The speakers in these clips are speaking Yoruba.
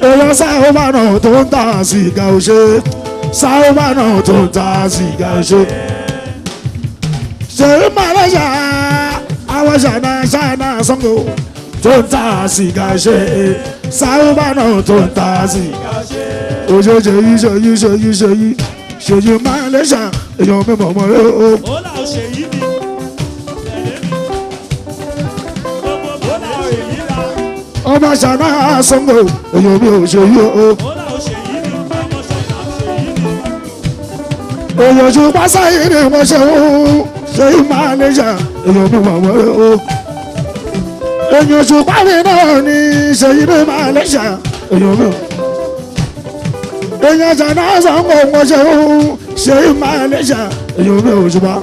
Èèyàn sáwọ́bà náà tó ń ta sìgá òṣè. Sáwọ́bà náà tó ń ta sìgá òṣè. Ṣèyí Malaysia àwọn ṣàna ṣàna Ṣàngó tó ń ta sìgá ṣe. Sáwọ́bà náà tó ń ta sìgá ṣe. Òṣè ṣèyí ṣèyí ṣèyí ṣèyí ṣèyí Malaysia èèyàn mímọ̀ mọ́ rẹ o. Ọmọ ṣàná Ṣàngó èèyàn mi ò ṣe yí o. Èèyàn ṣùgbọ́n sáyé ni wọ́n ṣe ó ṣèyí Malaysia èèyàn mi mọ̀ mọ́ rẹ o. Èèyàn ṣùgbọ́n mi náà ni ṣèyí ní Malaysia èèyàn mi. Èèyàn ṣàná Ṣàngó wọ́n ṣe ó ṣèyí Malaysia èèyàn mi ò ṣùgbọ́n.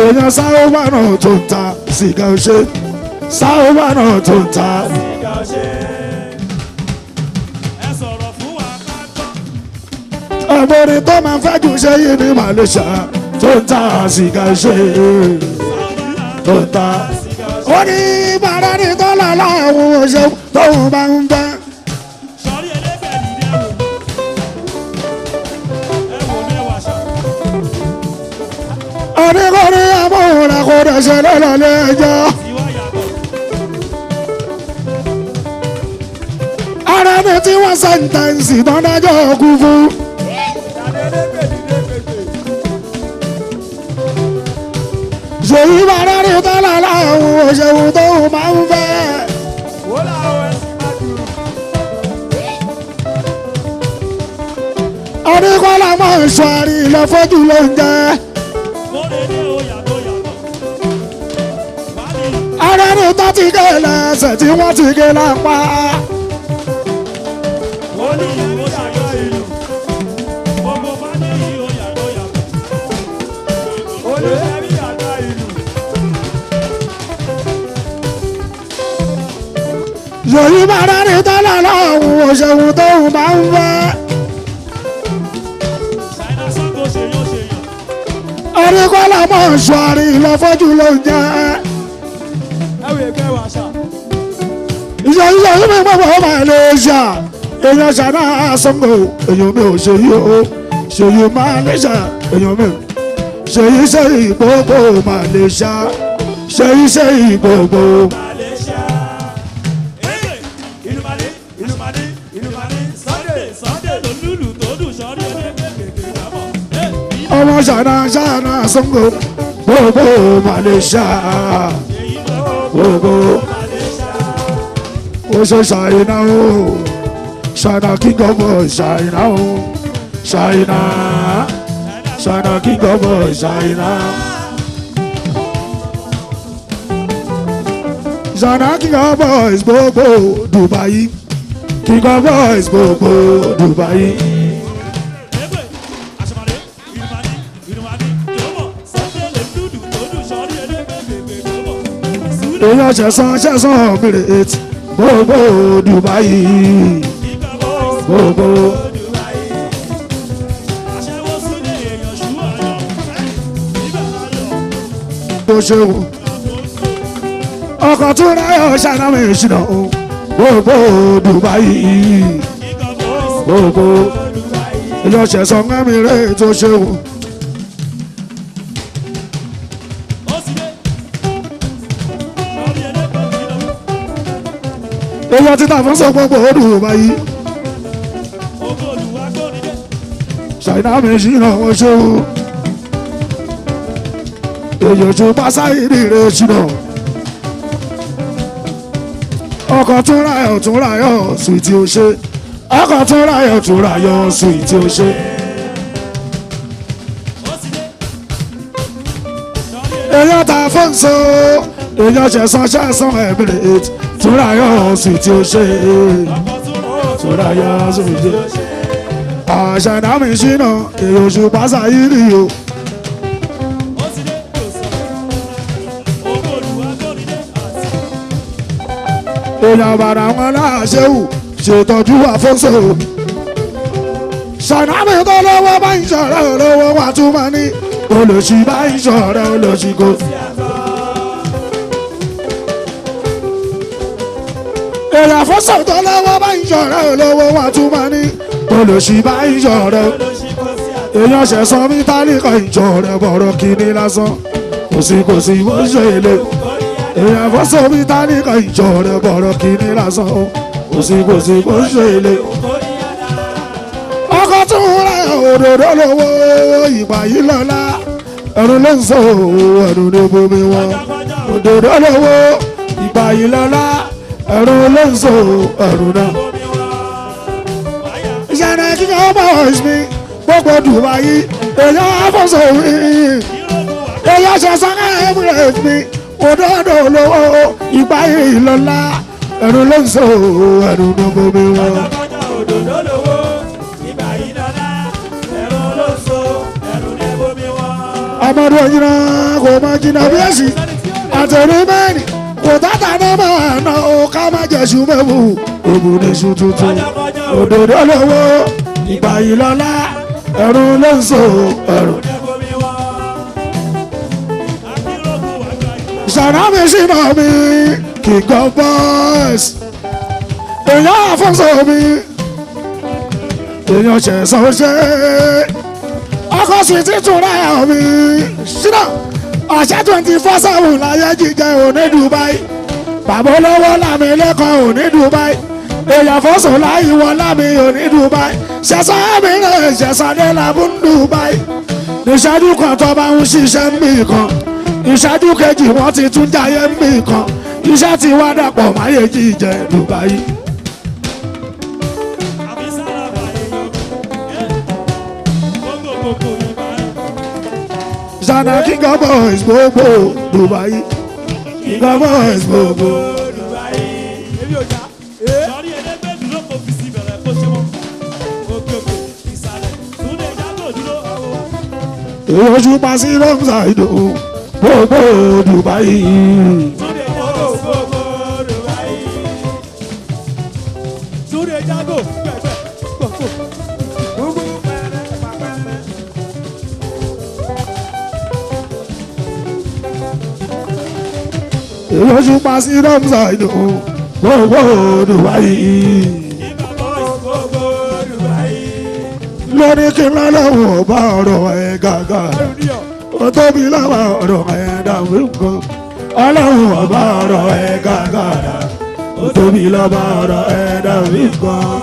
Èèyàn sáwọ́bà náà tó ń ta sìgá ṣe sáwọ́bà náà tó ń ta sìgá ṣe. Ẹ sọ̀rọ̀ fún wa ká gbọ́. Ọmọdé tó máa ń fẹ́ jù ṣe yìí ní Malaysia tó ń ta sìgá ṣe tó ń ta. Ó ní bàrá ní tọ́lá láwọn oṣù tóun bá ń bẹ́. Sọ̀rí ẹlẹ́gbẹ̀ẹ́ nìyẹn wò. Ẹ wò ní ẹwà ṣá. Oníkóní amóhùnra kò dẹ̀ṣẹ̀ lọ́lọ́lẹ́ ẹjọ́. Tiwa yàtọ̀. Ara ní tí wọ́n sẹ́ńtẹ̀ǹsì tán dájọ́ kú fún. Ṣèyí bàrá ní tọ́lá láwọn òṣèlú tóun máa ń fẹ́. Oníkọ́lá máa ń sọ àrí lọ́fọ́jú ló ń jẹ́. Mórèdé ó yàtọ̀ yàtọ̀. Wálé Ara ní tó ti gé lẹ́sẹ̀ tí wọ́n ti gé lápá. ó ní ìwọ ṣàyọ̀ ìlú. Gbogbo Fádé yìí ó yàtọ̀ yàtọ̀. Ṣèyí bàrá ní tọ́lá láwọn òṣèlú tóun máa ń fẹ́. Ṣàìná Ṣàngó ṣe yóò ṣe yàn. Oníkọ́lá máa ń sọ àrí lọ́fọ́jú ló ń jẹ́. Ìṣèyí ṣèyí mi mọ̀ mọ́ Malaysia. Èèyàn ṣàná Ṣàngó èèyàn mi ò ṣèyí o. Ṣèyí Malaysia èèyàn mi. Ṣèyí ṣèyí gbogbo Malaysia. Ṣèyí ṣèyí gbogbo. Malaysia. Ee, ìlú Mali, ìlú Mali, ìlú Mali, Sunday, Sunday ló lùlù tó dùn sọ́rí ẹlẹ́gbẹ̀gbẹ̀ gbàmọ̀. Ee, Ọmọ ṣàná ṣàná Ṣàngó gbogbo Malaysia. èyí ló Gbogbo Malaysia. ó ṣe ṣàìná o. Ṣàìná king of boys ṣàìná o. Ṣàìná ṣàìná king of boys ṣàìná. Ṣàìná king of boys gbogbo Dubai. King of boys gbogbo Dubai. Ebe, Àṣàmàlè, ìlú Mali, ìlú Mali, jọ̀wọ́, Sunday ló lùlù tó dùn sọ́rí ẹlẹ́gbẹ̀gbẹ̀ gbàmọ̀. Sùúrù Èèyàn ṣẹ̀sán ṣẹ̀sán mìíràn eight gbogbo Dubai. ìgbà boys, Gbogbo aṣẹ́wó súnlé èèyàn ṣú ayọ̀. Ibà ayọ̀, tó ṣe wò. Ọkọ̀ tún ráyọ̀ ṣàná mi ṣìnà o. Gbogbo Dubai. ìgbà boys, Gbogbo èèyàn ṣẹ̀sán mìíràn tó ṣe wò. ó sì dé. Sọ́rí ẹlẹ́gbẹ̀gbẹ̀ lọ. Èèyàn títà fún sọ gbogbo Dubai. Ògo Olúwa gbórílé. Ṣàìná mi ṣìnà wọn ṣe wò. Èèyàn ṣe pásáìrì rẹ̀ ṣìnà. Ọkọ̀ tún ráyọ̀ tún ráyọ̀ sùn tí ó ṣe. Ọkọ̀ tún ráyọ̀ tún ráyọ̀ sùn tí ó ṣe. Ó sì dé. Sọ́rí ẹlẹ́gbẹ̀gbẹ̀ Èèyàn ta fọ́nso. Èèyàn ṣẹ̀sán ṣẹ̀sán ẹ̀mìrì eight tún ráyọ̀ sùn tí ó ṣe. ọkọ̀ tún rọ̀. Tún ráyọ̀ sùn tí ó ṣe. Àṣàìná mi ṣìnà èèyàn ṣe pásáìrì o. Ó sì dé. Ògo Olúwa gbórílé. Àti Èèyàn bàrà wọn láṣẹ́wù ṣètọ́jú àfọ́nso. Ṣànámì tó lọ́wọ́ bá ń ṣọ̀rẹ́ olówó wà tún máa ní olòṣì bá ń ṣọ̀rẹ́ olòṣì kò. Èrè àfọ́sọ̀ tó lọ́wọ́ bá ń ṣọ̀rẹ́ olówó wà tún máa ní olòṣì bá ń ṣọ̀rẹ́. Èèyàn ṣẹ̀sán mi tálíkà ìjọ̀rẹ́ bọ̀rọ̀ kìíní lásán kò sí kò sí bó ṣe lè. Èèyàn àfọ́sọ̀ mi tálíkà ìjọ̀rẹ́ bọ̀rọ̀ kìíní lásán kò sí kò sí bó ṣe lè. Ọkọ̀ tún rẹ̀ òdòdó lówó ìgbà yìí lọ́la ẹ̀rù ló ń sọ ẹ̀rù ní bomi wọn. Òdòdó lówó ìgbà yìí lọ́la ẹ̀rù ló ń sọ ẹ̀rù náà. Ìṣẹ̀lẹ̀ kíkọ́ ọmọ mi gbogbo Dubai èèyàn afọ́sọ̀ mi èèyàn ṣẹ̀ṣẹ̀ Emirates mi òdòdó lówó ìgbà yìí lọ́la ẹ̀rù ló ń sọ ẹ̀rù ní bomi wọn. Ọmọdé òyìnbó kò mọ jìnnà bí èsì àtẹ̀rí mẹ́rin kò tàtà náà máa ná o ká má jẹ̀sù mẹ́wù ògùn iṣu tuntun òdòdó lówó ìgbà yìí lọ́lá ẹ̀rù ló ń so ẹ̀rù. Ìṣàrá mi ṣìnà mi kì í gbọ́ bọ́ọ̀sì èèyàn àfọ́sọ mi èèyàn ṣẹ̀sán ṣe ọkọ̀ sì ti túnra mi ṣínà ọ̀ṣẹ́ 24/7 láyé jíjẹ òní Dubai bàbá olówó lámì lẹ́kọ̀ọ́ òní Dubai èèyàn fọ́sùn láyé wọ lámì òní Dubai ṣẹ̀sán mi rẹ̀ ṣẹ̀sán dé làbú Dubai níṣẹ́jú kan tó bá ń ṣiṣẹ́ ń bì kan ìṣẹ́jú kejì wọ́n ti tún jáyé ń bì kan iṣẹ́ ti wá dàpọ̀ máyé jíjẹ Dubai. Ṣànà King of Boys gbogbo Dubai King of Boys gbogbo Dubai. Sọrí ẹlẹgbẹ́ dúró kò fi sí bẹ̀rẹ̀ kó ṣe wọ́n. Òkè òkè ìsàlẹ̀ Túndé Jágò dúró ọwọ́. Oṣù pàṣẹ lọ́mùsà ìdò gbogbo Dubai. Túndé Jágò gbogbo Dubai. Túndé Jágò gbẹ̀gbẹ̀ gbogbo. Gbogbo pẹ̀rẹ̀ pàpẹ́pẹ́. Oṣù pàṣẹ lọ́mùsà ìdò gbogbo Dubai. King of Boys gbogbo Dubai. Lórí kí n lọ́lọ́wọ́ ọba ọ̀rọ̀ ẹ̀ gàgà. Ó tóbi lọ́wọ́ ọ̀rọ̀ ẹ̀ dàbí nǹkan. Ọlọ́run ọba ọ̀rọ̀ ẹ̀ gàgà. Ó tóbi lọ́wọ́ ọ̀rọ̀ ẹ̀ dàbí nǹkan.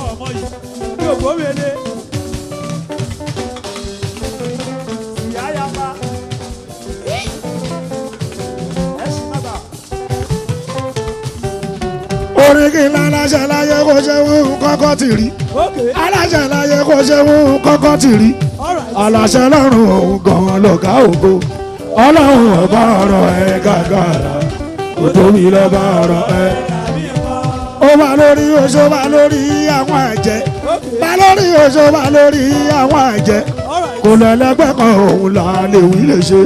Ọmọ yìí yóò gbómìnira. Ìyá yapa. Ẹ ṣì má bà. Orin kí n láláṣẹ láyé kó ṣe ń kọ́kọ́ ti rí. Okay, Aláṣẹ láyé kó ṣe ń kọ́kọ́ ti rí. all right. Aláṣẹ lọ́run òun gan-an lọ̀gá ògo. Ọlọ́run ọba ọ̀rọ̀ ẹ̀ gàgàrà. Ó tóbi lọ́ba ọ̀rọ̀ ẹ̀. Ó wà lórí oṣó wà lórí àwọn àjẹ́. Bá lórí oṣó wà lórí àwọn àjẹ́. All right. Kò lẹ́lẹ́gbẹ́ kan òun là lè wí lè ṣe.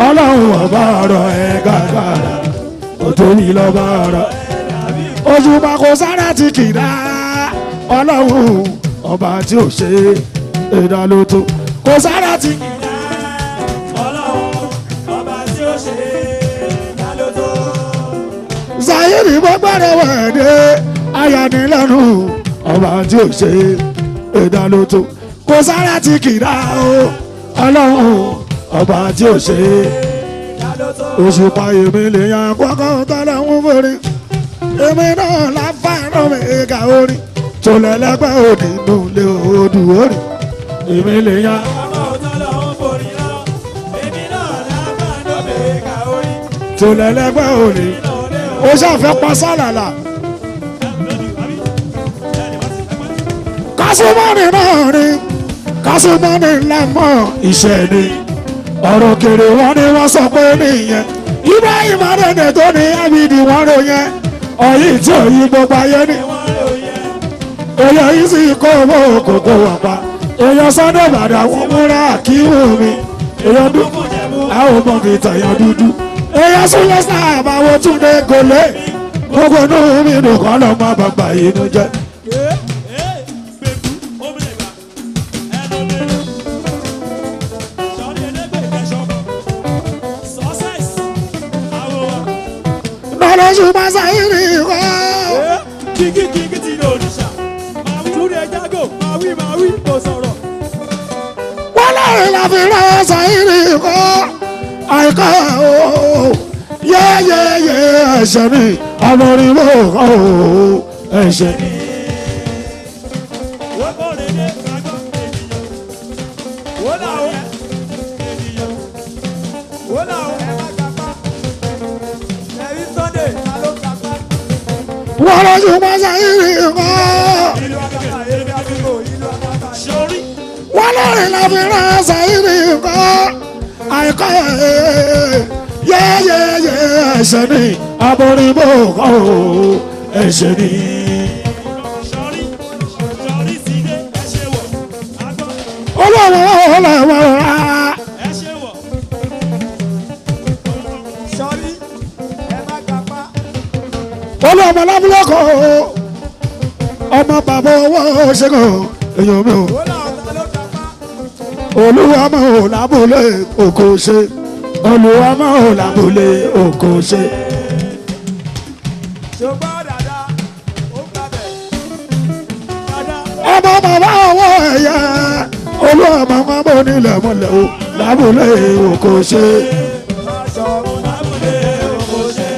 Ọlọ́run ọba ọ̀rọ̀ ẹ̀ gàgàrà. Ó tóbi lọ́ba ọ̀rọ̀ ẹ̀. Òṣùpá kò sára ti kìdá. Ọlọ́run ọba tí ò ṣe ìdálótó. Kò sára ti kìdá. Ọlọ́run ọba tí ó ṣe dálótó. Zayiri gbọ́gbọ́rọ̀ wẹ̀dẹ́ ayanilẹ́nu ọba tí ò ṣe ìdálótó. Kò sára ti kìdá o. Ọlọ́run ọba tí ò ṣe Dálótó. Òṣùpá èmi lè yan kọ́kọ́ tọ́lọ́hún forí. Èmi náà láfàánú mi ga orí. Tòlẹ́lẹ́gbẹ́ òdì nù lé odù orí. Èmi lè yan. Ọmọ òótọ́ lọ́hún forí lọ. Èmi náà lábàánú mi kà orí. Tòlẹ́lẹ́gbẹ́ òdì. Ó ṣàfẹ́ pa sálàlà. Kásùmọ́nì náà ni Kásùmọ́nì lámọ̀ iṣẹ́ ni. Ọ̀rọ̀ kèrè wọn ni wọ́n sọ pé nìyẹn. Ibrahim Adédè tó ní Ábídì wọ́n rò yẹn. Ọ̀yìn tí òyìn gbogbo ayé ni. Èèyàn yìí sì kó owó kòkó wà pa. Èèyàn Sunday Bàdà wọ́n múra kíwù mi. Èèyàn dúdú àwọn ọmọ mi tẹ̀yàn dúdú. Èèyàn Súnlẹ̀ sábà wo Túndé Gòlé. Gbogbo inú mi dùn kọ́ lọ́ má bàbá inú jẹ́. Wọ́n lọ sùn máa sáyé kọ́. Kíkí kíkí ti lò òrìṣà. Màá wí túnde jágò, màá wí màá wí kò sọ̀rọ̀. Wọ́n lọ́rùn la fi rán sáyé kọ́. Àìkọ́ o yẹ́yẹ́yẹ́ ẹ̀ṣẹ̀ ni ọmọ orin ló kọ́ o ẹ̀ṣẹ̀ ni. Wọ́n kọ́ lè dé gbàgbọ́ ènìyàn. Wọ́n là ó ènìyàn. Wọ́n là ó ẹ má kápá. Ẹ̀rí Sunday ta ló kápá? Wọ́n lọ sùn máa sáyé kọ́. Ìlú Akata èmi àdúgbò ìlú Akata. Sori. Wọ́n lọ́rùn la fi rán sáyé kọ́. Àìkọ́ yẹ́yẹ́yẹ́ ẹ̀ṣẹ̀ ni ọmọ orin ló kọ́ o ẹ̀ṣẹ̀ ni. Sori. Sori ti dé ẹ ṣe wọ̀. Agbọ́ Olúwa ọlọ́wọ́ rà. ẹ ṣe wọ̀. Sori ẹ má kápá. Olúwa lábúlọ́kọ̀ ọmọ bàbá owó ṣẹ́gun èèyàn mi ò. Wọ́n là ó ta ló kápá? Olúwa mọ̀ ò lábúlé òkò ṣe. Olúwa mọ̀ ò lábúlé òkò ṣe. Ṣùgbọ́n dàda ó gbàbẹ̀. Dàda Ọmọ bàbá owó ẹ̀yẹ. Olúwa mọ̀ wọn bò nílẹ̀ mọ́lẹ̀ o lábúlé òkò ṣe. aṣọ lábúlé òkò ṣe.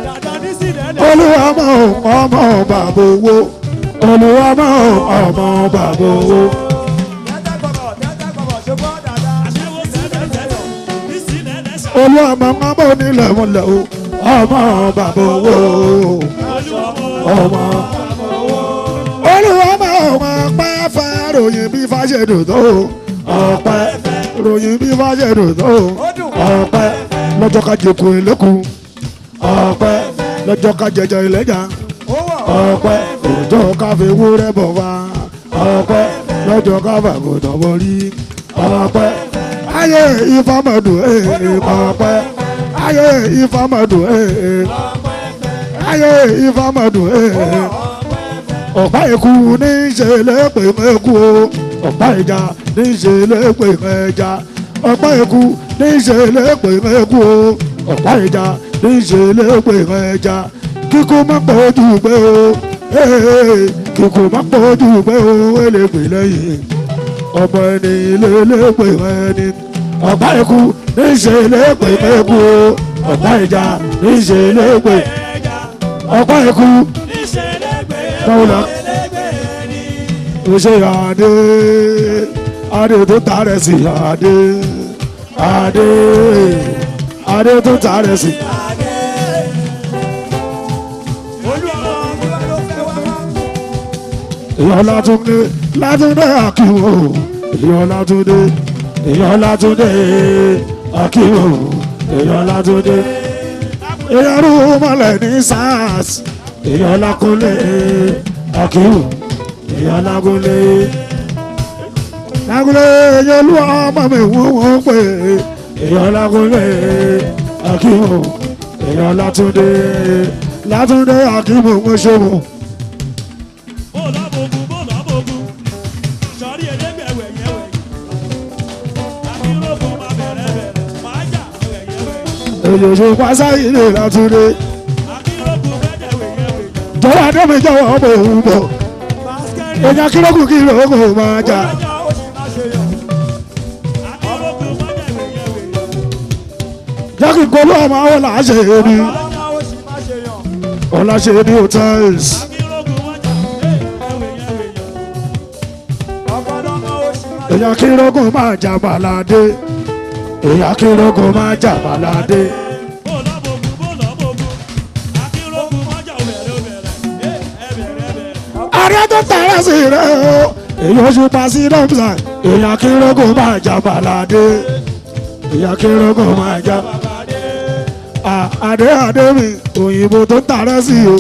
Dàda ní sílẹ̀ lẹ̀. Olúwa mọ̀ ò ọmọ bàbá owó. Olúwa mọ̀ ò ọmọ bàbá owó. Tẹ́tẹ́ gbọ̀bọ̀ tẹ́tẹ́ gbọ̀bọ̀ ṣùgbọ́n dàda. Aṣẹ́wó sílẹ̀ lẹ̀ ní sílẹ̀ lẹ̀ ṣá. Olúwa mọ̀ wọn bò nílẹ̀ mọ́lẹ̀ o ọmọ bàbá owó. Ọmọ Olúwa mọ̀ wọn pẹ́ fẹ́ ròyìn bí fàṣẹdùn tó ọpẹ́ ròyìn bí fàṣẹdùn tó ọpẹ́ lọ́jọ́ ká jẹkùn ìlẹ́kùn ọpẹ́ lọ́jọ́ ká jẹjẹ ìlẹ́jà ọpẹ́ òjò ká fi wúrẹ́ bọ̀ wá ọpẹ́ lọ́jọ́ ká fàgùtàn borí ọpẹ́ ayé ìfàmọ̀dùn ọpẹ́ ayé ìfàmọ̀dùn ayé ìfàmọ̀dùn ọ̀pá ikú ní í ṣe lépè mẹ́kú o ọ̀pá ìjà ní í ṣe lépè mẹ́ja ọ̀pá ikú ní í ṣe lépè mẹ́kú o ọ̀pá ìjà ní í ṣe lépè mẹ́ja kíkú má pọ̀ ojú pé o kíkú má pọ̀ ojú pé o elépè lẹ́yìn ọmọ ẹni ilé lépè mẹ́ni ọ̀pá ikú ní í ṣe lépè mẹ́kú o ọ̀pá ìjà ní í ṣe lépè ọ̀pá ikú báwo la o ṣe adé adé tó tààrẹ sí adé adé adé tó tààrẹ sí. Èèyàn Látúndé Látúndé Akíwò èèyàn Látúndé èèyàn Látúndé Akíwò èèyàn Látúndé èèyàn rúmọlẹ̀ ní SARS èèyàn Lákúnlé Akíwò èèyàn Lákúnlé Lákúnlé èèyàn olúwa ọmọ mi wọ́n wọ́n pè èèyàn Lákúnlé Akíwò èèyàn Látúndé Látúndé Akíwò wọ́n ṣe wọ́n. Èyí ò ṣe pàṣẹ ilé Látúndé. Jọ̀wọ́ Adémi jọ̀wọ́ ọmọ òun bọ̀. Èyàn kílógún kí lóògùn máa jà. Jẹ́ kí gbólú ọmọ àwọn làṣẹ mi. Ọláṣẹ ní hotels. Èyàn kílógún máa jà bàládé. Èyàn kílógún máa jà bàládé. Ààrẹ tó tààrà sí rẹ̀ o. Èyàn ṣe pa sí dọ́mùsà. Èyàn kílógún máa jà bàládé. Èyàn kílógún máa jà. Àdé àdé mi òyìnbó tó tààrà sí o.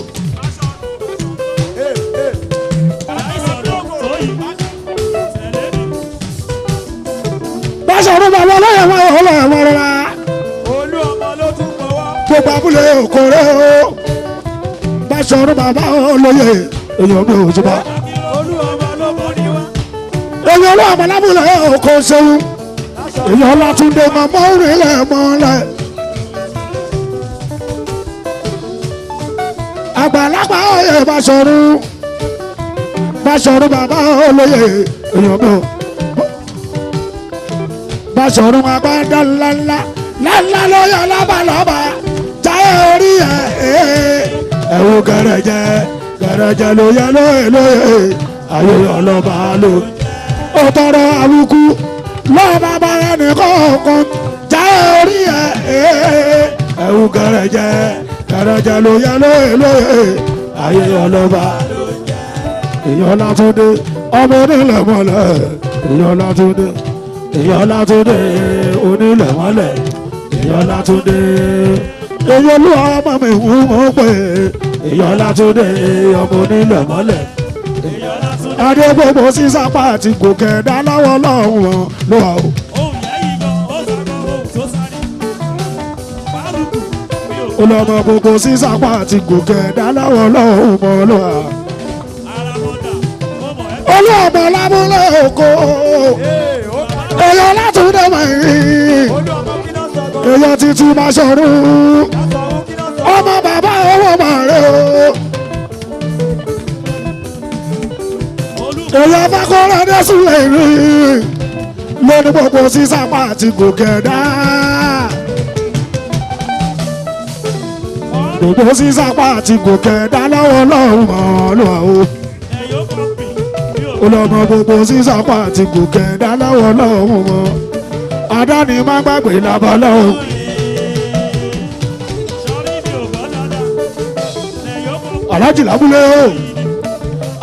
Báṣọ̀run bàbá ọlọ́yẹ̀ wọn ọlọ́yẹ̀ wọn rọra. Gbogbo abúlé òkòrè o. Báṣọ̀run bàbá olóyè èèyàn mi ò jùbọ̀. Èèyàn ọlọ́ọ̀mọ lábúlé òkò ṣeun. Èèyàn Látúndé mọ̀mọ́ orílẹ̀ mọ́lẹ̀. Àgbàlagbà oyè Báṣọ̀run Báṣọ̀run bàbá olóyè èèyàn bò. Báṣọ̀run agbádá ńláńlá ńláńlá lóyè lọ́balọ́ba jáyé orí ẹ̀ ẹ̀wù gẹ̀rẹ̀jẹ̀ gẹ̀rẹ̀jẹ̀ lóyè lóyè lóyè ayé ọlọ́ba ló. Ó tọrọ àbùkù lọ́ba bá ẹnì kọ̀ọ̀kan jáyé orí ẹ̀ ẹ̀wù gẹ̀rẹ̀jẹ̀ gẹ̀rẹ̀jẹ̀ lóyè lóyè lóyè ayé ọlọ́ba. Èèyàn Látúndé ọmọ onílẹ̀ mọ́lẹ̀ èèyàn Látúndé èèyàn Látúndé onílẹ̀ mọ́lẹ̀ èèyàn Látúndé èèyàn olúwa ọmọ mi ń mọ̀ pé èèyàn Látúndé ọmọ onílẹ̀ mọ́lẹ̀ adé gbogbo sísápá àti gòkè dá lọ́wọ́ lọ́wọ́ wọn ló wà o. Olọ́mọ gbogbo sísápá àti gòkè dá lọ́wọ́ lọ́wọ́ wọn ló wà. Olúọmọ lábúlé oko èèyàn Látúndé mẹ́rin èèyàn títí Báṣọ̀run ọmọ bàbá owó màrẹ́ o èèyàn Fákọ́rẹ́dé Súlẹ̀ rí lóní gbogbo sísápá àti gòkè dá gbogbo sísápá àti gòkè dá lọ́wọ́ lọ́wọ́ mọ́ lọ́wọ́ o. Olọ́mọ gbogbo sísápá àti gòkè dá lọ́wọ́ lọ́wọ́ mọ́ adáni má gbàgbé lábọ́ lọ́wọ́. Alájì lábúlé o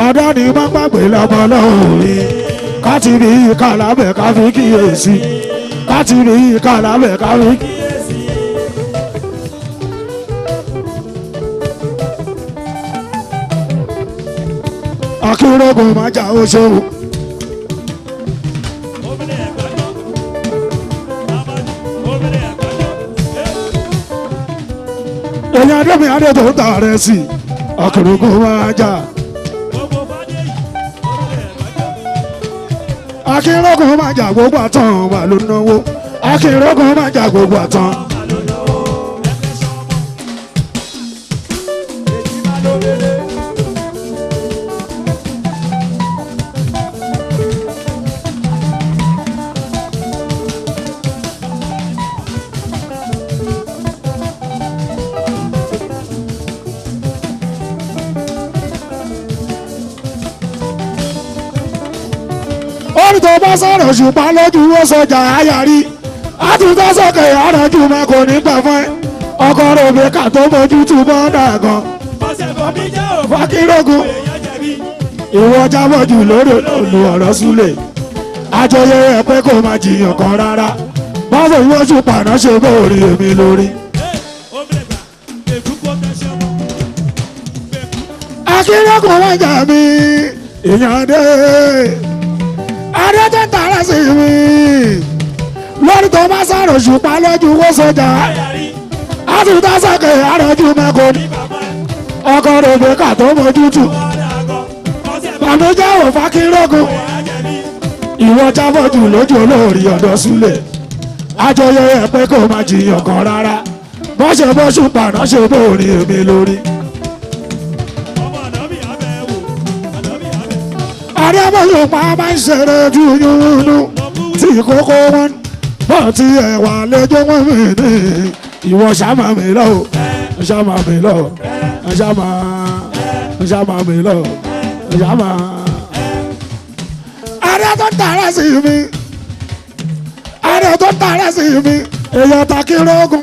adáni má gbàgbé lábọ́ lọ́wọ́ mi káti rí kàlábẹ̀ káfi kíyèsí káti rí kàlábẹ̀ káfi kíyèsí. Akérògùn má jà ó ṣeun. Èyàn adébí adé tó ń ta rẹ̀ sí akérògùn má jà. Akérògùn má jà gbogbo àtàn wà ló náwó. Akérògùn má jà gbogbo àtàn. Tó bá sọ̀rọ̀ ṣùgbọ́n lójú ó sọjà àyàrí àtúntò sókè àràjù máa kò ní gbà fún ẹ ọkọ rèébíkà tó mójú túbọ̀ dàgàn Fákírógún ìwọ jábọ̀ jù lórí olú ọ̀rọ̀ súlẹ̀ àjọyẹ ẹ pé kò má jiyàn kan rárá báwo ìwọ ṣùpàná ṣe bó rí èmi lórí. Akírógún wọ́n jà mí ìyàn dé adé tó tààrà sí mi lórí tó bá sọ̀rọ̀ ṣùpá lójú ó sọjà àtúntà sókè àròjù mẹ́kọ ní ọkọ rèébíkà tó mójútù bàmíjẹ́ ò Fákírógún ìwọ jábọ̀ jù lójú olórí ọ̀dọ́ súlẹ̀ àjọyọ̀ ẹ̀ pé kò má jiyàn kan rárá bọ́ṣẹ̀ bọ́ṣù pàná ṣe bóorí èmi lórí. Adébóyè pa máa ń ṣeré ju yúnú tí kókó wọn bọ́ ti ẹ̀wà lẹ́jọ́ wọn mi ní ìwọ ṣàmà mi lọ ṣàmà mi lọ ṣàmà ṣàmà mi lọ ṣàmà. Adé tó tààrà sí mi adé tó tààrà sí mi èèyàn Takírógún.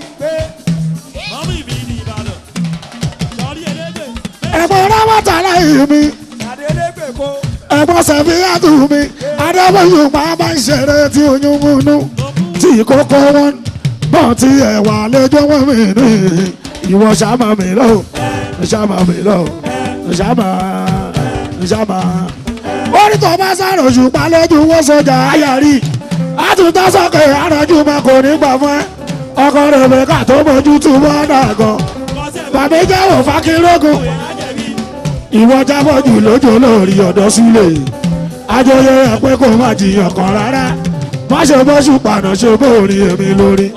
Ẹ̀gbọ́n ráwọ̀ tààrà yìí mi ẹ̀gbọ́n sẹ̀fíyàtù mi Adébóyè pa máa ń ṣeré tí oyún múnú tí kókó wọn bọ́n ti ẹ̀wà lẹ́jọ́ wọn mi ní ìwọ ṣàmà mi lọ ṣàmà mi lọ ṣàmà ṣàmà. Orí tó bá sọ̀rọ̀ ṣùpá lójú wọ́n sọjà àyàrí àtúntò sókè àràjù máa kò ní gbà fún ẹ ọkọ rẹ̀ mẹ́ka tó mójú túbọ̀ dàgàn bàbá jẹ́wọ́ Fákírógún ìwọ jábọ̀ jù lójú olórí ọ̀dọ́ sílẹ̀ àjọyọ̀ ẹ̀ pé kò má jiyàn kan rárá má ṣe bọ́ṣù pàná ṣe bóorí èmi lórí.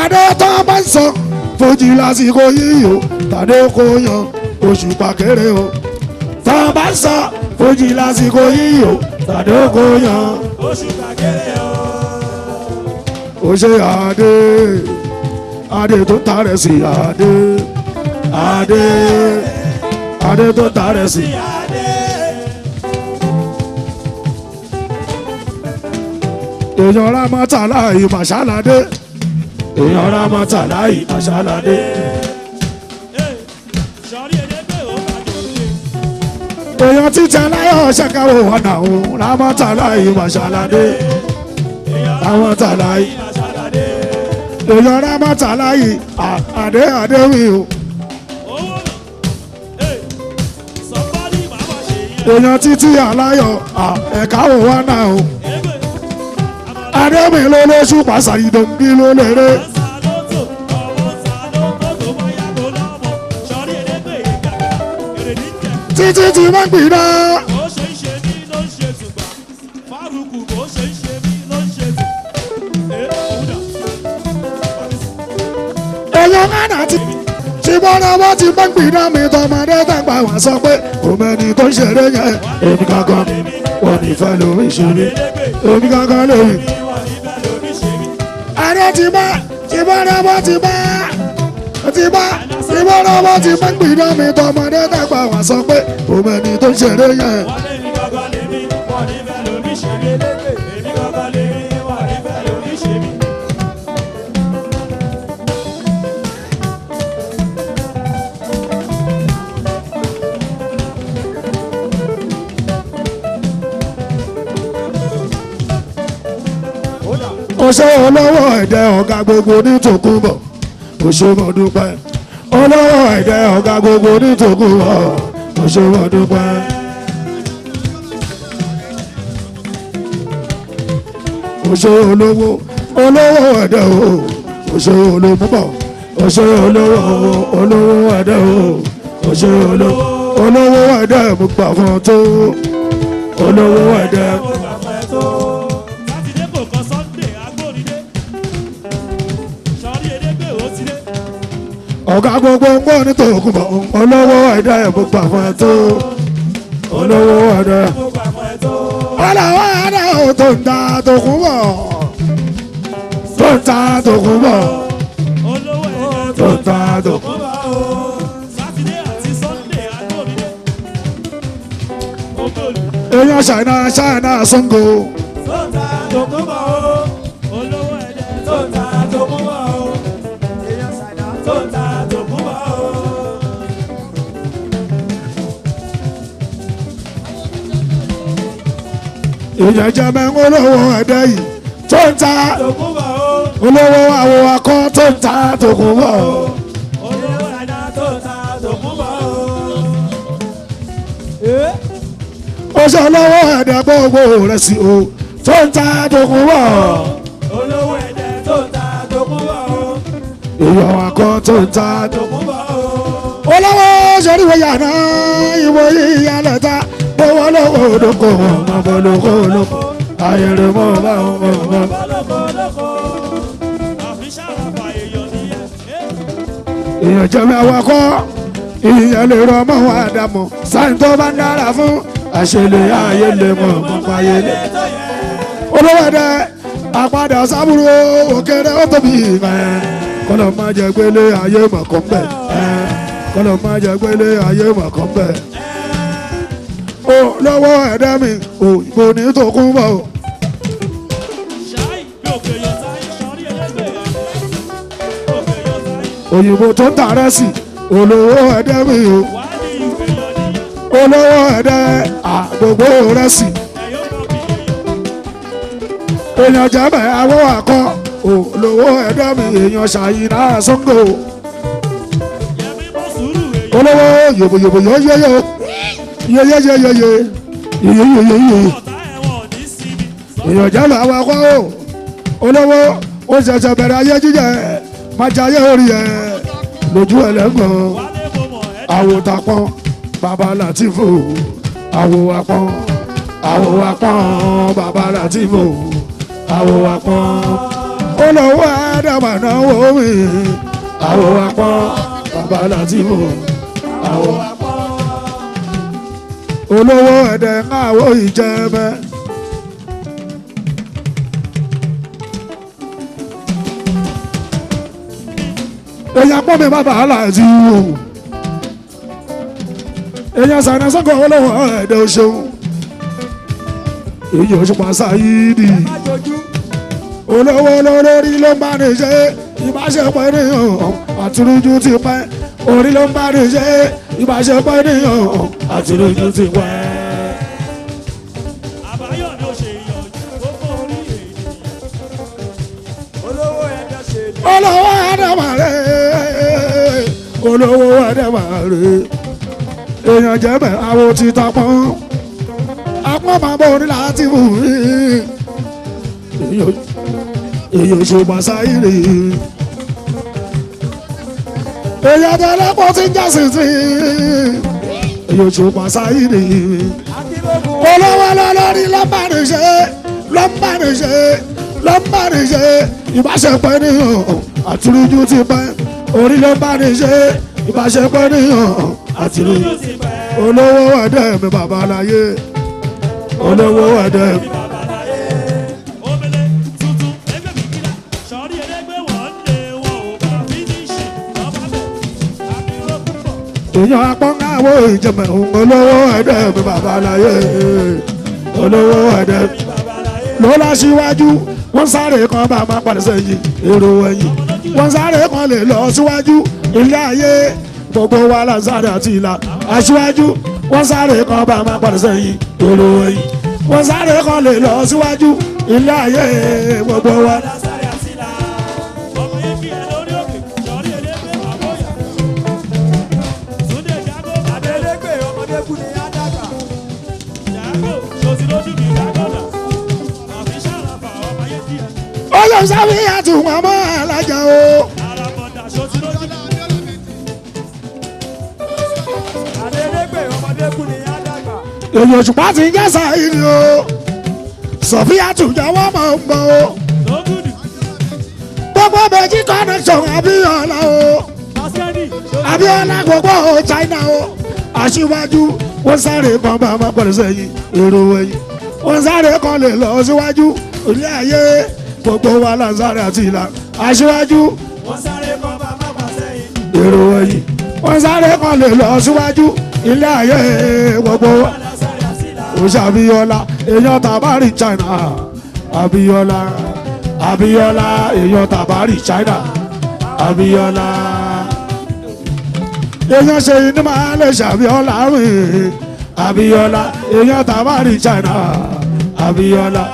Adé tó bá ń sọ fojì lásìkò yìí o tàdé kò yan Òṣùpá kéré o. Tó bá ń sọ fojì lásìkò yìí o tàdé kò yan Òṣùpá kéré o. Ó ṣe adé adé tó tarẹ̀ sí adé adé adé tó tarẹ̀ sí. Èèyàn rámọ́tà láì màṣáládé. Èèyàn rámọ́tà láì màṣáládé. Èèyàn títẹ láyọ̀ ṣẹ́kẹ̀wò ọ̀nà òun rámọ́tà láì màṣáládé. Rámọ́tà láì. Èèyàn rámọ́tà láì àdé àdé wí o. Èèyàn títí aláyọ̀ ẹ̀ka òwò náà o. Adémi ló lóṣù pàṣẹ ìdòǹbí ló lérè. Títí tí wọ́n gbìn náà. Bó ṣe ń ṣe mí ló ń ṣe tùgbà. Fárúkù bó ṣe ń ṣe mí ló ń ṣe tù. Ẹ kúdà. Èèyàn kánà tí bọ́lá wọ́n ti bá gbìn náà mi tọmọdé tàgbà wá sọ pé kò mẹ́ni tó ń ṣeré yẹn. Èmi kankan wọ́n ní fẹ́ lómi ṣe mí. Èmi kankan lómi. Adé ti bá ti bọ́lá wọ́n ti bá ti bá ti bọ́lá wọ́n ti bá gbìn náà mi tọmọdé tàgbà wá sọ pé kò mẹ́ni tó ń ṣeré yẹn. Wọ́n lé mi gangan lé mi, wọ́n ní fẹ́ lómi ṣe mí. Èmi gangan lé mi, wọ́n ní fẹ́ lómi ṣe mí. Oṣó olówó ẹ̀dẹ̀ ọ̀gá gbogbo ní Tòkunbọ̀ oṣó mo dúpẹ́. Olówó ẹ̀dẹ̀ ọ̀gá gbogbo ní Tòkunbọ̀ oṣó mo dúpẹ́. Oṣó olówó olówó ẹ̀dẹ̀ o oṣó olówó oṣó olówó olówó ẹ̀dẹ̀ o oṣó olówó olówó ẹ̀dẹ̀ mo gbà fún tó olówó ẹ̀dẹ̀. Sátidé kò kan Sunday agbórídé. Sọrí elégbè ó ti dé. Ọ̀gá gbogbo ń gbọ́ ní Tòkunbọ̀ olówó ẹ̀dá ẹ̀ mo gbà fún ẹ tó olówó ẹ̀dá. Ọlọ́wọ́ ẹ̀dá ò tó ń ta Tòkunbọ̀ tó ń ta Tòkunbọ̀ Olówó ẹ̀dá tó ń ta Tòkunbọ̀. Sátidé àti Sunday agbórídé. Ogóòlù Èèyàn ṣàìná ṣàìná Ṣàngó Tó ń ta Tòkunbọ̀ o. olówó ẹ̀dá Tó ń ta Tòkunbọ̀ o. Èèyàn ṣàìná tó ń ta Tòkunbọ̀ o. Èèyàn jẹ́ mẹ́ olówó ẹ̀dá yìí tó ń ta Tòkunbọ̀ o. olówó àwọ̀ akọ́ tó ń ta Tòkunbọ̀. Olówó ẹ̀dá tó ń ta Tòkunbọ̀ o. Ó ṣe olówó ẹ̀dá gbogbo rẹ̀ sí o tó ń ta Tòkunbọ̀. Olówó ẹ̀dá tó ń ta Tòkunbọ̀ o. Èèyàn akọ́ tó ń ta Tòkunbọ̀ o. Olówó sọ̀rọ̀ yàrá ìwọ yíyá lẹ́ta bọ́wọ́ lọ́wọ́ olóko ọmọ bọ́lọ́kọ́ olóko ayẹ̀rẹ̀ mọ́ bá ọmọ ọmọ. Lọ́kọ̀ lọ́kọ̀. Àfi ṣàràfà èèyàn nìyẹn. Èèyàn jẹ́ mi awakọ́ ìyẹn lè rọ ọmọ wa dàmọ́ sáyẹn tó bá ń dára fún àṣẹlẹ̀ ayé lè mọ̀ ọmọ ayé lè. Olówó ẹ̀dẹ àpadà sábúrò òkèrè ó tóbi ẹ̀ kọ́lọ̀ má jẹ́ gbélé ayé mọ̀ kọ́ mbẹ́ ẹ̀ kọ́lọ̀ má jẹ́ gbélé ayé mọ̀ kọ́ mbẹ́. Olówó ẹ̀dẹ mi òyìnbó ní Tòkunbọ̀ o. Ṣáì bí òkè yọ sáyé sọrí elégbè ẹ̀. Òkè yọ sáyé Òyìnbó tó ń tààrẹ sí olówó ẹ̀dẹ mi o. wàá ní ìwé yọ nìyẹn. Olówó ẹ̀dẹ àgbogbo rẹ̀ sí. Ẹ̀yọ́ kan bí èèyàn. Èèyàn jẹ́bẹ̀ awọ́ àkọ́ olówó ẹ̀dẹ mi èèyàn ṣàyìnà Ṣàngó. Yẹmí mọ́ sùúrù èèyàn. Olówó yòbòyòbò yóyóyó yóyóyóyóyó yóyóyóyó. Ọ̀tá ẹ̀wọ̀n ní sinmi. Èèyàn jẹ́bẹ̀ awọ́ àkọ́ o olówó ó ṣẹ̀ṣẹ̀ bẹ̀rẹ̀ ayé jíjẹ májàyé orí ẹ̀ lójú ẹlẹ́gàn. Wálé mo mọ̀ ẹ́ Àwòtàpọ̀n bàbá Látìfù àwòwàpọ̀n àwòwàpọ̀n bàbá Látìfù àwòwàpọ̀n Olówó ẹ̀ẹ́dẹ̀mà náwó mi. Àwọn apọ́n bàbá láti mú. Àwọn olówó ẹ̀dẹ̀ ń àwọ̀ ìjẹ́mẹ́. Èyàn pọ́n mi bàbá láti wò. Èyàn sànà sọ́kọ̀ olówó ẹ̀dẹ̀ òṣèlú. Èyí Òṣùpá Sáyídì. Olówó lórí ló ń bá ní ṣe ìbáṣepọ̀ ènìyàn àtúrújú ti pẹ́. Orí ló ń bá ní ṣe ìbáṣepọ̀ ènìyàn àtúrújú ti pẹ́. Àbáyọ̀mí ò ṣe ìyànjú gbogbo orí ènìyàn. Olówó ẹ̀dá ṣe ni. Olówó ẹ̀dẹ̀mà rẹ̀, olówó ẹ̀dẹ̀mà rẹ̀, èèyàn jẹ́bẹ̀ àwo ti ta pọ́n, apọ́n máa bọ̀ ní láti mú mi. Èyí Òṣùpá Sáyídì. Èyàn tẹ́lẹ̀pọ̀ ti ń jásí sí. Èyí Òṣùpá Sáyídì. Akínlógún. Olówó lórí ló ń bá ní ṣe, ló ń bá ní ṣe, ló ń bá ní ṣe, ìbáṣepọ̀ ènìyàn àtúrújú ti pẹ́. Orí ló ń bá ní ṣe, ìbáṣepọ̀ ènìyàn àtúrújú Ojú ti pẹ́. Olówó ẹ̀dẹ́ mi bàbá láyé. Olówó ẹ̀dẹ́ mi. Omele tuntun ẹgbẹ́ mi kílá sọ̀rí ẹlẹ́gbẹ́ wọ́n lé wọn ò bá fínísì ọba bẹ̀ àbíró púpọ̀. Èèyàn apọ́nkáwó ìjẹ̀mẹ̀ olówó ẹ̀dẹ́ mi bàbá láyé. Olówó ẹ̀dẹ́ mi. Ló lọ síwájú, wọ́n sáré kan bá máa padà sẹ́yìn èrò ẹ̀yìn. Wọ́n sáré kan lè lọ síwájú ilé ayé gbogbo wa là ń sáré àti ìlà. Aṣíwájú, wọ́n sáré kan bá máa padà sẹ́yìn èrò ẹ̀yìn. Wọ́n sáré kan lè lọ síwájú ilé ayé gbogbo wa. Lásàrè àsìlá ọmọ yẹn kí ẹ lórí òkè sọ̀rí ẹlẹ́gbẹ́ àbóyà. Túndé Jágó bàbá Adélégbè ọmọdé kú ni á dàgbà. Jágó ṣòsì lójú mi jágọ́dà àfi sàràfà ọmọ yẹn kí ẹ. Ó yọ sáfì àtùwọ̀n mọ́ alájà o. Àràbọ̀dà ṣòsì lójú mi. Adélégbè ọmọdé kú ni á dàgbà. Èyí Òṣùpá ti ń jẹ́ Sáyídì o. Sọ̀fíà tùjọ́ wọ́n mọ̀ ń bọ̀ o. Lógùdù Gbogbo méjì connection Abíọ́lá o. Pásítẹ́nì Abíọ́lá gbogbo China o. Aṣíwájú wọ́n sáré kan bá máa pọ̀lú sẹ́yìn èrò ẹ̀yìn. Wọ́n sáré kan lè lọ síwájú ilé ayé gbogbo wa là ń sáré àti ìlà. Aṣíwájú Wọ́n sáré kan bá má bà sẹ́yìn. èrò ẹ̀yìn. Wọ́n sáré kan lè lọ síwájú ilé ayé gbogbo wa. Lásàrè àsìlá. Òṣà Abíọ́lá èèyàn tàbárì China. Abíọ́lá Abíọ́lá èèyàn tàbárì China. Abíọ́lá èèyàn ṣe inú máa lè ṣàbíọ́lá rìn. Abíọ́lá èèyàn tàbárì China. Abíọ́lá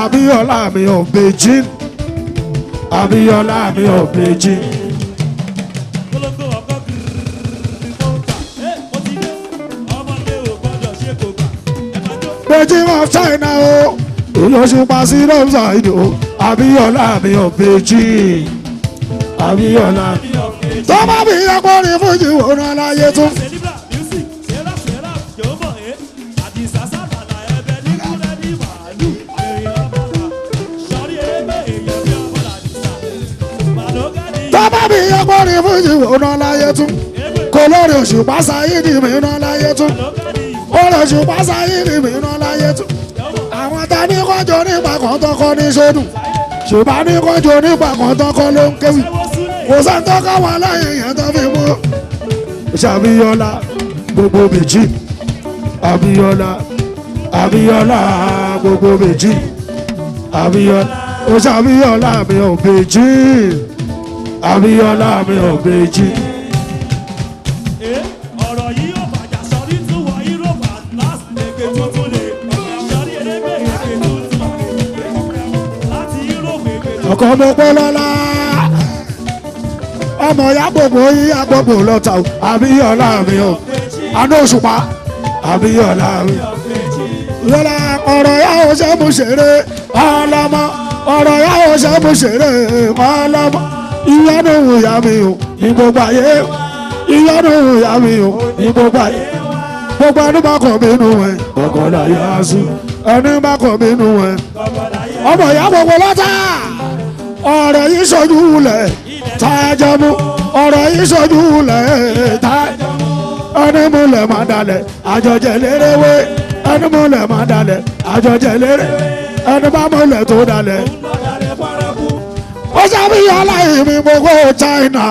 Abíọ́lá mi ò Beijing. Abíọ́lá mi ò Beijing. Kólóńgó ọkọ̀ gírírí mọ́ta. Ẹ mo ti dé ọmọdé ò gbọ́dọ̀ ṣe kò gbà. Ẹ máa jó. Beijing of China o. Èèyàn Òṣùpá sí lọ́sà ìdò. Abíọ́lá mi ò Beijing. Abíọ́lá mi. Tó bá bí akọrin fújì wòran láyé tún. Celebra music, Sera Sera, Jọ̀wọ́ ẹ̀, Àdìsá Sàlàlà ẹ̀bẹ̀ ní kúlẹ̀ ní màálù, èèyàn ọmọlà, sọ̀rí ẹgbẹ́ èèyàn bí ọmọlà Àdìsá, Màlógá ní Tó bá bí akọrin fújì wòran láyé tún. ẹgbẹ́, Kò lórí Òṣùpá Sáyídì mi rán láyé tún. Màlógá ní Ó lọ Òṣùpá Sáyídì mi rán láyé tún. ìjọwọ́, Àwọn ta ní kọjọ nípa kan tọkọ ní sódùn. Ṣùgbọ́n ní kọjọ nípa kan tọkọ ló ń kéwì. ẹwọ́ súlẹ̀, Kò sẹ́ńtọ́ káwọn aláìyẹn yẹn tó fi mú. Ṣàbíyọ́lá gbogbo méjì. Abíọ́lá Abíọ́lá gbogbo méjì. Abíọ́lá ó ṣàbíyọ́lá mi ò méjì. Abíọ́lá mi ò méjì. ẹ̀, ọ̀rọ̀ yìí ò bàjá, sọ̀rí tún wọ Europe at last, èpè tuntun lè, sọ̀rí ẹlẹ́gbẹ́ èpè tuntun, láti Europe èpè tuntun. Ọkọ mo pẹ́ lọ́la. Ọmọ ya gbogbo yíyá gbogbo lọ́ta o. Abíọ́lá mi ò. Àná Òṣùpá. Abíọ́lá mi ò. Lọ́la ọ̀rọ̀ yà ó ṣe mú ṣeré ọlọ́mọ ọ̀rọ̀ yà ó ṣe mú ṣeré ọlọ́mọ ìyọnu ìyá mi ò ní gbogbo ayé ìyọnu ìyá mi ò ní gbogbo ayé gbogbo ẹni bá kọ̀ mí nù ẹ̀ kọ̀kọ̀ láyé aṣọ ẹni bá kọ̀ mí nù ẹ̀ ọmọ ìyá gbogbo lọ́tà Ọ̀rọ̀ yìí ṣojú lẹ̀ tájọ́ mú. Ọ̀rọ̀ yìí ṣojú lẹ̀ tájọ́ mú. Ẹni múlẹ̀ máa dalẹ̀ àjọjẹ lérewé. Ẹni múlẹ̀ máa dalẹ̀ àjọjẹ lérè. Ẹni bá múlẹ̀ tó dalẹ̀. Ó sábì aláìní gbogbo China.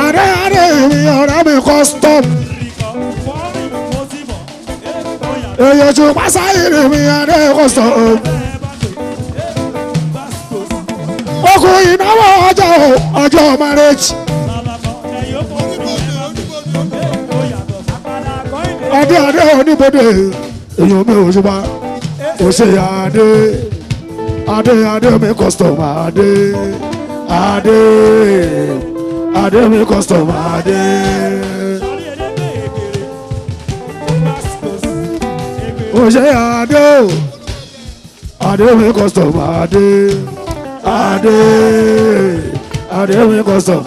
Àdé àdé mi ọ̀rẹ́ mi custom. Èyí oṣù pásáyìrì mi àdé custom. Okùn ìnáwó ọjọ́ ọjọ́ marriage. Adé adé oníbodè èyàn mi ò ṣùgbọ́n ó ṣe adé adé adé mi custom adé adé adé mi custom adé. Ó ṣe adé o adé mi custom adé adé adé mi custom.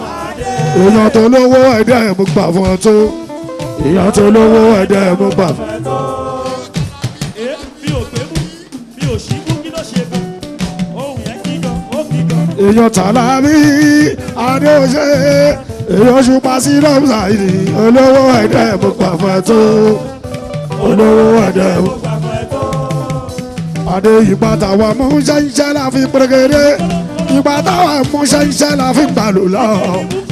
Èyàn tó lówó ẹ̀dá ẹ̀ mú gbà fún ọ tó. Èèyàn tó lówó ẹ̀dá mú gbà. Èèyàn tàlà bí adéoṣe èèyàn ṣùpá sí lọ́mùsà yìí olówó ẹ̀dá mú gbà fún ẹ tó. Olówó ẹ̀dá mú gbà fún ẹ tó. Adé ìgbà táwa mú ṣẹ́ńṣẹ́ la fi pèrègèrè. Ìgbà táwa mú ṣẹ́ńṣẹ́ la fi gbàlù lọ.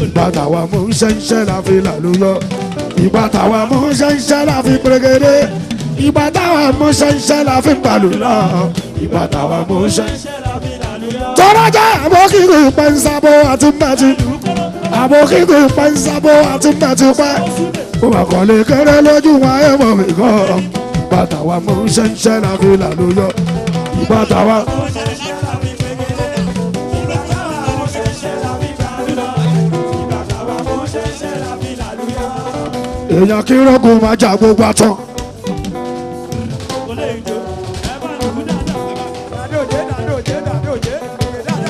Ìgbà táwa mú ṣẹ́ńṣẹ́ la fi làlú lọ. Ìgbà táwa mú ṣẹ́ńṣẹ́ la fi pèrègèrè. Ìgbà táwa mú ṣẹ́ńṣẹ́ la fi gbàlù lọ. Ìgbà táwa mú ṣẹ́ńṣẹ́ la fi làlú lọ. Tọ́lájà àbókìkì pẹ́ńsábó àti mẹ́tì. Àbókìkì pẹ́ńsábó àti mẹ́tì pẹ́. Ó mà kàn lè kéré lójú wọn ẹ̀ mọ̀ mí gan. Ìgbà táwa mú ṣẹ́ńṣẹ́ la fi làlú lọ. Ìgbà táwa. Èèyàn kí rọ́gùn máa jà gbogbo àtàn.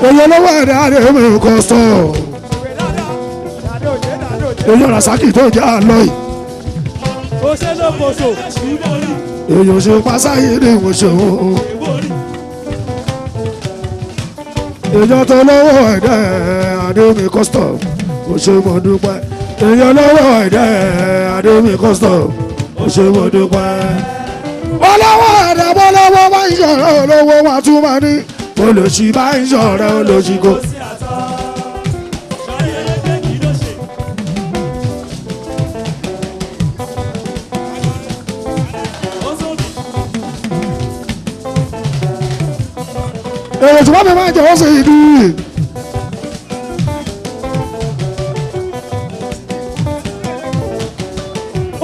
Èèyàn lọ́wọ́ ẹ̀rẹ́ àrẹ mi kò sọ. Èèyàn Rasaki tó jẹ́ àlọ́ yìí. Èèyàn ṣe pásáyé ní ìwòsàn. Èèyàn tó lọ́wọ́ ẹ̀rẹ́ àrẹ mi kò sọ. Kò ṣe mọ̀ dúpẹ́. Èèyàn lọ́wọ́ ẹ̀dẹ́ Adémi custom ó ṣe mo dúpẹ́. Ọlọ́wọ́ ẹ̀dẹ́ bọ́lọ́wọ́ bá ń ṣọ̀rẹ́ olówó wọn tún máa ní. Olòṣì bá ń ṣọ̀rẹ́ olòṣì kò. Èrò tí wọ́n fi máa ń jẹ́ wọ́n sì dùn.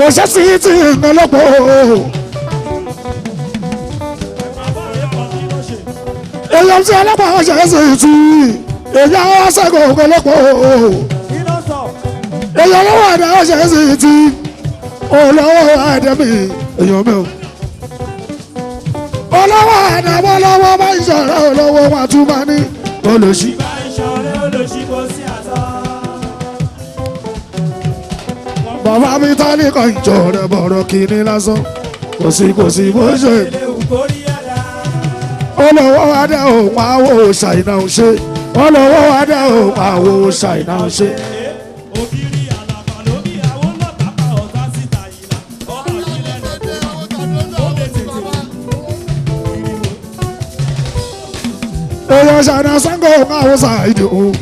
Òṣè sí ti nǹkan lọ́pọ̀. Èyàn tí ọlọ́pàá ọ̀ṣẹ̀ sí ti èyàn ọ̀ṣẹ̀gùn nǹkan lọ́pọ̀. Èyàn lọ́wọ́ ẹ̀dá ọ̀ṣẹ̀ sí ti olówó ẹ̀dá mi èyàn mi ò. Olówó ẹ̀dá bọ́lọ́wọ́ bá ń ṣọ̀rẹ́ olówó wọn tún máa ní olòṣì. Bàbá mi tá ní kan jọ rẹ̀ bọ̀rọ̀ kìíní lásán kò sí bó ṣe. Olówó adé òun àwọ̀ ṣàìnà ṣe. Olówó adé òun àwọ̀ ṣàìnà ṣe. Èèyàn ṣàìnà Ṣàngó òun àwọ̀ ṣàìdì òun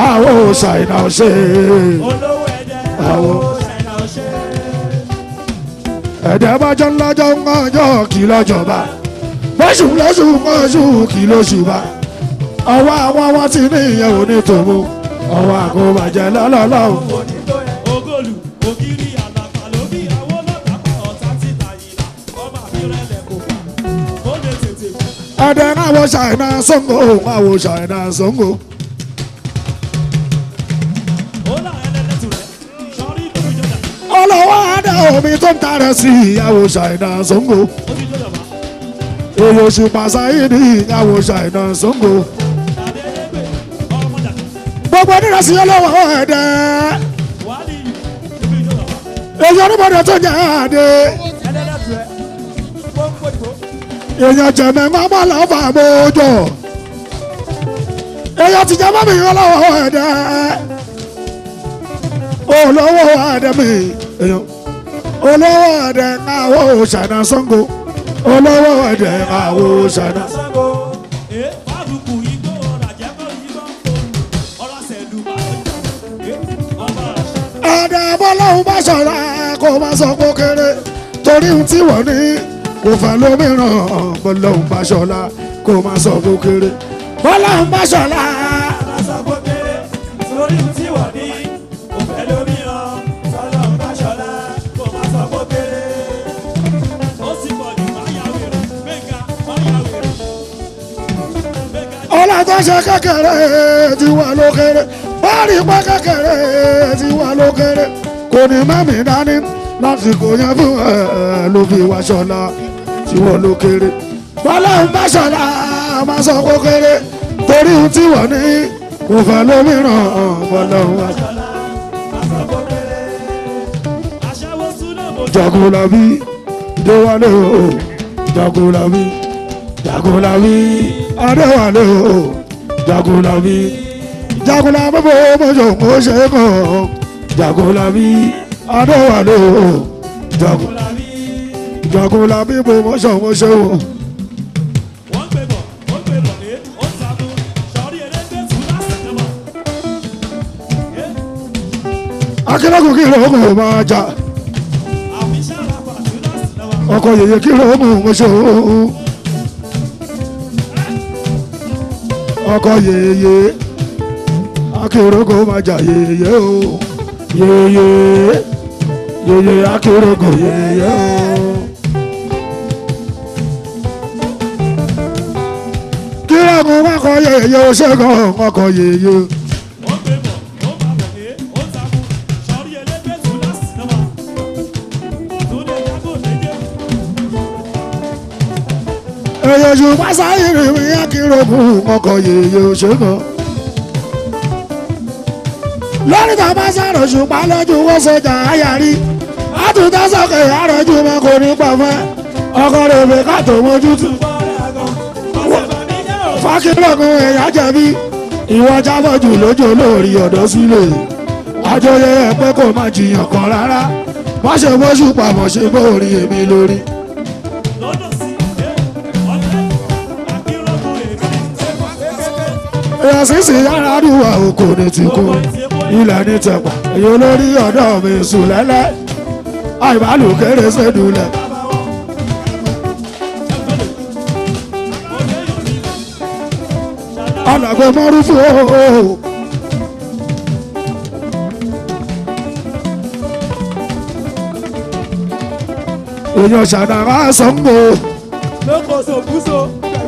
àwọ̀ ṣàìnà ṣe. Àwọ̀ ẹ̀dẹ̀ bá jọ ńlọ́jọ́ ńlọ́jọ́ kì lọ́jọba bóṣù lóṣù mọ́ṣù kì lóṣù bá ọwọ́ àwọn wọn ti ní ìyẹn òní tòun ọwọ́ àgọ́bàjẹ́ lọ́lọ́lọ́. Ogolu ògiri àlàpà lórí àwọn ọlọ́tàpá ọ̀tá títa ìlà ọmọ àfihàn kò fà ó lè tètè. Ẹ̀dẹ̀ àwọ̀ ṣàìnà Ṣàngó àwọ̀ ṣàìnà Ṣàngó. Ó là ẹlẹ́lẹ́tù rẹ̀ sọrí ìlú ìjọba. Ọlọ́wọ́ adé omi tó ń tarẹ̀ sí ìyàwó ṣàìnà Ṣàngó. Ó ti jọjọba. Èyí oṣù pàṣáyé ní ìyàwó ṣàìnà Ṣàngó. Gbogbo onírẹsì ọlọ́wọ́ ẹ̀dẹ́. Èyàn oníbọ̀dọ̀ tó jẹ́ àdé. Èyàn jẹ̀mẹ̀ mọ́mọ́ lọ́fà mọ́jọ. Èyàn ti jẹ́ mọ́mí ọlọ́wọ́ ẹ̀dẹ́. Olówó ẹ̀dẹ́ mi. Èyàn olówó ẹ̀dẹ́ káwọ́ ṣàdá Ṣàngó. Olówó ẹ̀dẹ́ káwọ́ ṣàdá Ṣàngó. Ẹ̀dẹ̀ bọ́lọ́hún bá ṣọ̀rọ̀ kó má sọ pé kéré torí ohun tí wọ́n ní kò fẹ́ lómìíràn. Bọ́lọ́hún bá ṣọ̀la kó má sọ pé kéré. Bọ́lọ́hún bá ṣọ̀la. Má sọ pé kéré torí ohun tí wọ́n ní kò fẹ́ lómìíràn. Bọ́lọ́hún bá ṣọ̀la kó má sọ pé kéré. Ó sì pọ̀ jù máyà wèrè gbẹ̀ngà máyà wèrè. Ọlá tó ṣe kékeré ti wà lókèrè. Bọ́ọ̀lì pẹ́ kékeré ti wà lókèrè. Kò ní mẹ́mí dání lásìkò yẹn fún ẹ ló fi wá ṣọlá tí wọ́n lókèrè. Bọ́lọ́hún bá ṣọlá máa sọ kó kéré torí ohun tí wọ́n ní kò fẹ́ lómìíràn. Bọ́lọ́hún bá ṣọlá má sọ kó kéré. Aṣẹ́wó súná mo Jagunlabi Adéwálé o Jagunlabi Jagunlabi Adéwálé o Jagunlabi Jagunlabi bó mọ̀jọ̀ kó ṣe kàn Jagunlabi Adéwálé o Jagunlabi Jagunlabi bó mọ̀jọ̀ kó ṣe o. Wọ́n gbé bọ̀, ó gbé bọ̀, ó sàmú, sọ̀rí ẹlẹ́gbẹ́ tún lásìkò mọ́. Akérèkù kí lóògùn máa jà Àfi sára pàtó lásìkò mọ́. ọkọ̀ yèyé kí lóògùn mo ṣe o. Ọkọ̀ yèyé akérèkù máa jà yèyé o yèyé yèyé akérèkù yèyé o. Kí lóògùn ọkọ̀ yèyé o ṣẹ́gun ọkọ̀ yèyé. Ó gbé bọ̀, ó bá bọ̀, ó sàmú, sọ̀rí ẹlẹ́gbẹ́ tún lásìkò mọ́. Túndé jágò dédé. Èyàn ṣùgbọ́n sáyìrì mi akérèkù ọkọ̀ yèyé o ṣẹ́gun. Lórí tó bá sọ̀rọ̀ ṣùgbọ́n lójú wọ́n sọjà àyàrí. Àtúntà sọ̀kè àròjù mọ́ kò ní pọ̀ fẹ́. Ọkọ̀ rẹ̀ fi káàtó mójútó. Fákìlọ́gùn èèyàn jẹ̀bi. Ìwọ jábọ̀ jù lójú olórí ọ̀dọ́ sílẹ̀. Àjọyọ̀ ẹ̀ pé kò má jiyàn kan rárá. Má ṣe bóṣù pàmò ṣe bórí èmi lórí. Lọ́dọ̀ sí, ọ̀lẹ́, akérògùn èmi. Èèyàn sísì yára dùwà òkò ní tìkú. Ilẹ̀ ní tẹ̀pà. Èyí olórí ọ̀dọ́ mi sùn lẹ́lẹ́. Àìbálò kéré sédùlẹ̀. Alàgbé mọ́rúfù ooo. Èèyàn ṣàdàrà Ṣàngó. Lókòso búso.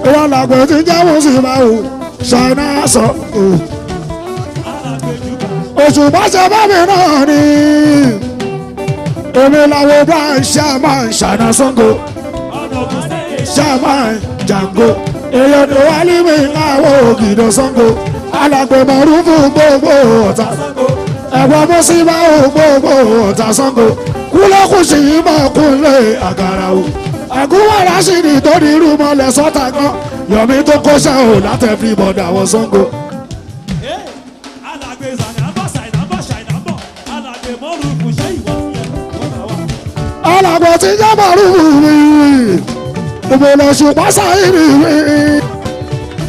Èèyàn làgbé tí jáwọ́ sí máa wò. Ṣàdàrà Ṣàngó. Òṣùpá ṣe bá mi náà ni. Èmi làwọn bá ń ṣàmà ṣàdà Ṣàngó. Ṣàmà Jàngó. Èèyàn tó wá ní mi láwọ̀ ògìdọ̀ Ṣàngó. Alàgbé mọ̀rúfù gbogbo ọ̀tá. Ẹ̀wọ̀n mọ́síbá gbogbo ọ̀tá Ṣàngó. Kúlọ́kù sì í mọ̀ kúnlẹ̀ àgàrà o. Àgúnwàrà sì ní tó ní irú mọ́lẹ̀ sọ́tà kan. Yọ̀mí tó kọ́ṣẹ́ o látẹ̀ fi bọ̀dà wọ Ṣàngó. Alàgbé ṣàìnàbọ̀ ṣàìnàbọ̀ ṣàìnàbọ̀ alàgbé mọ́rùkù ṣé ìwọ ti yẹ wọ́n bá wà. Alàgbé tí jẹ́ mọ̀rúfù mi. Ìmọ̀lẹ̀ ṣùgbọ́n sáyìrì mi.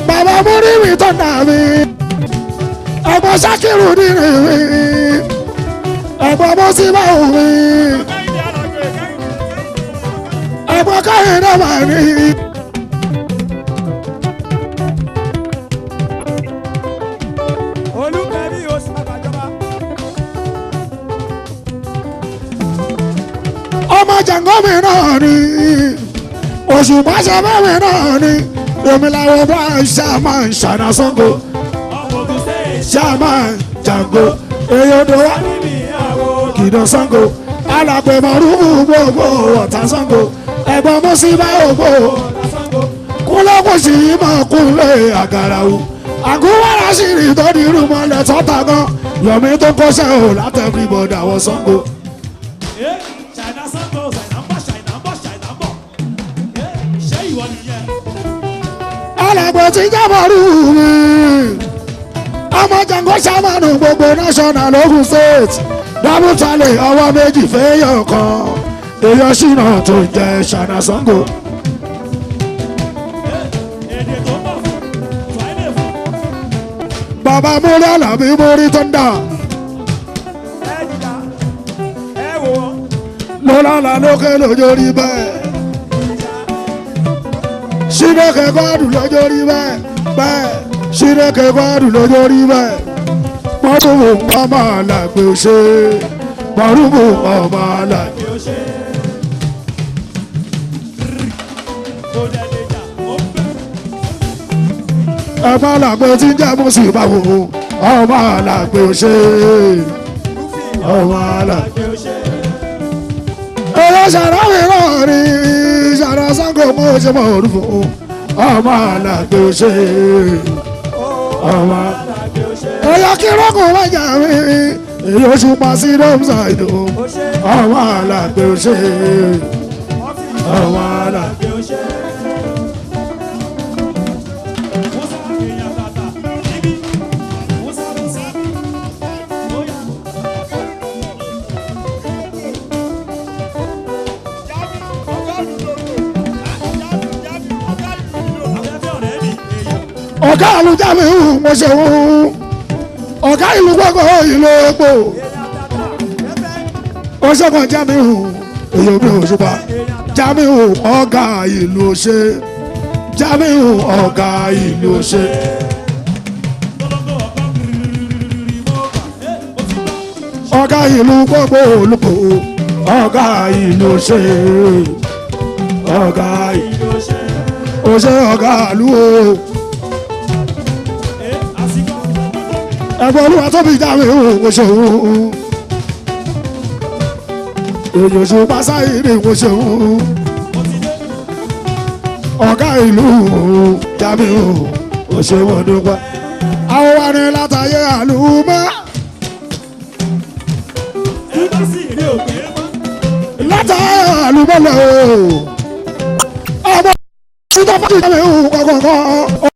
Bàbá múrí mi tó nà mí. Ẹ̀gbọ́n Ṣákìrù nírì mi. Ẹ̀gbọ́n mọ́síbá mi. Ẹ̀gbọ́n Káyìndé wà ní. Olúkẹ́mi oṣù àgbàjọba. Ọmọ Jàngó mi náà ni. Òṣùpá ṣe bá mi náà ni. Èmi làwọn bá ń ṣàmà ń ṣàna Ṣàngó. Ọmọ ogun ṣe é Ṣàmà Jàngó. Èyí tó wá Níbi àwọ̀ kìdọ̀ Ṣàngó. Alàgbẹ̀ mọ̀rúfù gbogbo ọ̀tá Ṣàngó. Ẹ̀gbọ́n mọ́síbá ògbó. Ṣàngó. Kúlọ́kù sì í máa kúnlẹ̀ àgàrà o. Àgúnwàrà sì rí tó ní irú mọ́lẹ̀ tọ́ta gan. Yọ̀mí tó kọ́ṣẹ́ o látẹ̀kùn ìbọ̀dà wọ Ṣàngó. é Alàgbẹ̀ tí ń jábọ̀ rú mi. Ọmọ Jàngó ṣàmánù gbogbo national Ogun State. Dábùtalẹ̀ ọwọ́ méjì fẹ́yọ̀ kan. Èèyàn ṣìnà tó ń jẹ Ṣànà Ṣàngó. Èdè tó pọ̀ fún, Fáìlè fún. Bàbá Múrí Àlàbí Múrí tó ń dà. Ẹ jìjà, ẹ wò ó. Lọ́lọ́lá lókè lójó rí bẹ́ẹ̀. Ṣínẹ́kẹ̀ gbádùn lójó rí bẹ́ẹ̀ bẹ́ẹ̀. Ṣínẹ́kẹ̀ gbádùn lójó rí bẹ́ẹ̀. Mọ́rùbù ọmọ àlàgbé ṣe. Mọ́rùbù ọmọ àlàgbé. Bí ó ṣe. Kò dẹ̀ lè jà, ó ń bẹ̀. Ẹ̀fọ́ àlàgbé tí ń jẹ́ mùsùlùmí wò ó. Ọmọ àlàgbé ṣe. Ọmọ àlàgbé. Bí ó ṣe. Èrò ṣàràwì náà rí ṣàrà Ṣàngó mọ́ ṣe mọ́ òrùfò. Ọmọ àlàgbé ṣe. Ọmọ Bí ó ṣe. ẹ̀yà kí rọ́gùn wájà mi èyí oṣù pa sí rọ́mùsà ìdò. Ó ṣe Ọmọ àlàgbé ṣe. ọtí. Ọmọ àlàgbé. Bí ó ṣe. Musa èèyàn tàtà níbí. Musa Musa. Ó yá. Afẹ́fẹ́ ọ̀rẹ́ mi èèyàn. Ọ̀gá àlùjáde ń mo ṣe ń ọ̀gá ìlú gbogbo ìlú epo oṣokan Jamiu èyí omi òṣùpá Jamiu ọ̀gá ìlú ṣe Jamiu ọ̀gá ìlú ṣe. Tọ́lọ́gbọ́ ọ̀kan rírírírírì mọ́ ọ̀gá. Ẹ ó ti gbà. Ọ̀gá ìlú gbogbo olùkọ́ ọ̀gá ìlú ṣe ọ̀gá ìlú Bí ó ṣe. ṣe ọ̀gá ìlú o. Ẹ àsìkò. Ẹ̀gbọ́n olúwa tóbi Jamiu mo ṣe ń èyí òṣùpá sáyé mo ṣe ń. Ó ti dé. Ọ̀gá ìlú Jamiu òṣèwọ̀dúnpá. Àwọn wa ní látàyè àlùmọ́ Ẹ bá sì rí òkè mọ́. látàyè àlùmọ́ lọ. Ọmọ títọ́ fún Jamiu kọ̀ọ̀kan.